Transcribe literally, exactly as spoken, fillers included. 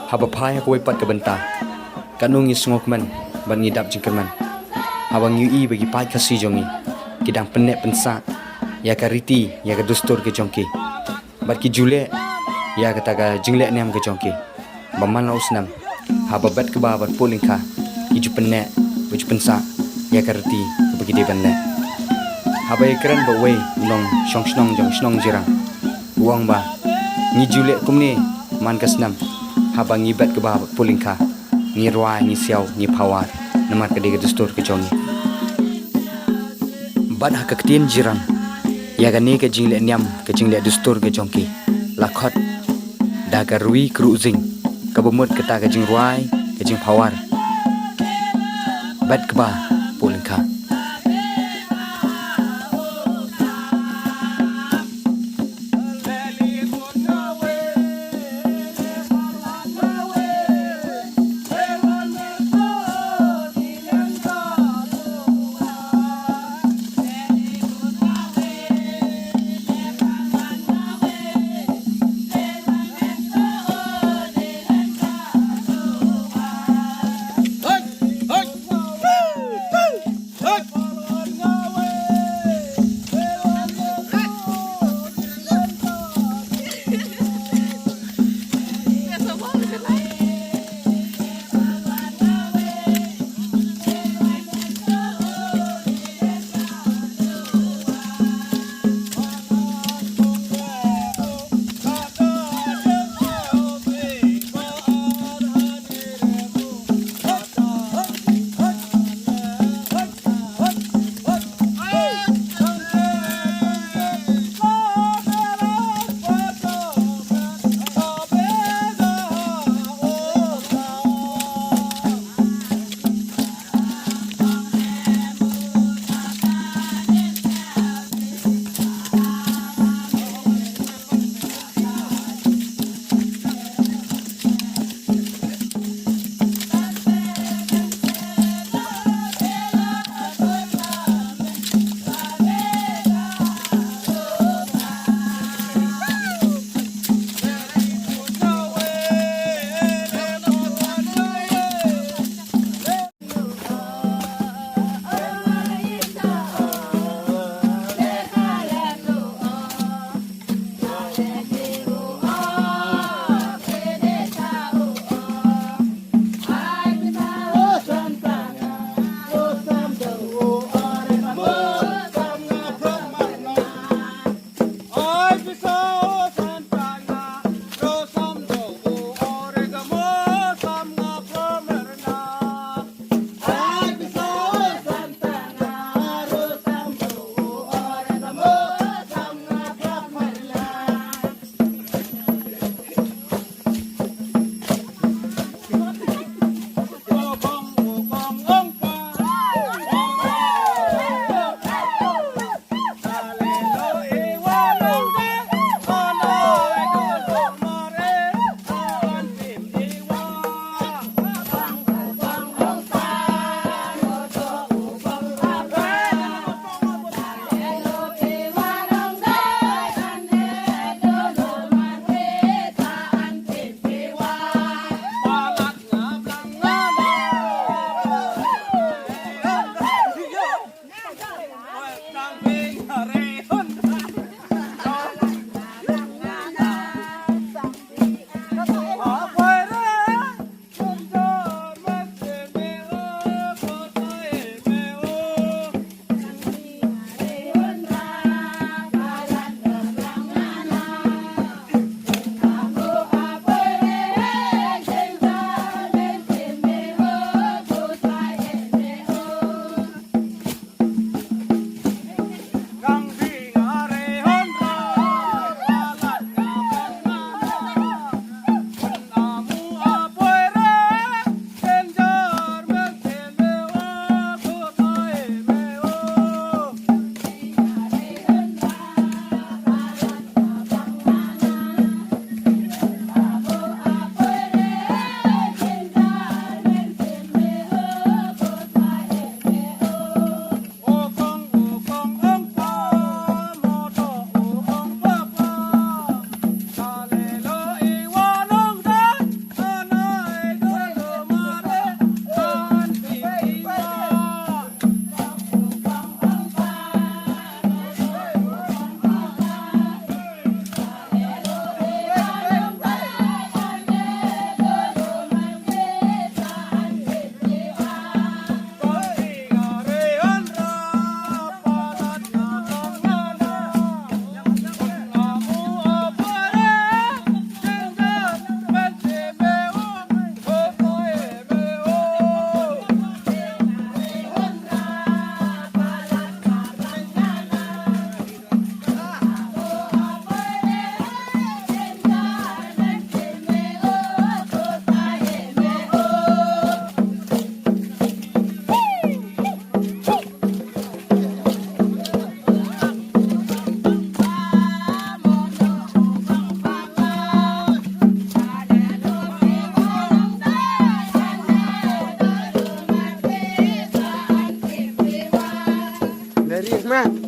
Haba phai ha kawei pat ka bynta, katno ngi sngewkmen bad ngi dap jingkyrmen haba ngi ïohi ba ki paid Khasi jong ngi ki dang pynneh pynsah ïa ka riti, ïa ka dustur ka jong ki, bad ki ju leh ïa kata ka jingleh niam ka jong ki. Ba man la u snem, haba bet kba bad pud lyngkha, ki ju pynneh bad ju pynsah ïa ka riti kaba ki dei ban leh. Haba ïakren bad uwei u nongshong shnong jong shnong Jirang, u ong ba, ngi ju leh kumne man ka snem, haba ngi bet kba bad pud lyngkha, ngi rwai, ngi siaw, ngi phawar, namar ka dei ka dustur ka jong ngi. Bad ha ka ktien Jirang, ïa kane ka jingleh niam, ka jingleh dustur ka jong ki, la khot da ka rwi kruh zing, kaba mut kata ka jingrwai, ka jingphawar. Bet kba pud lyngkha. Ih, man.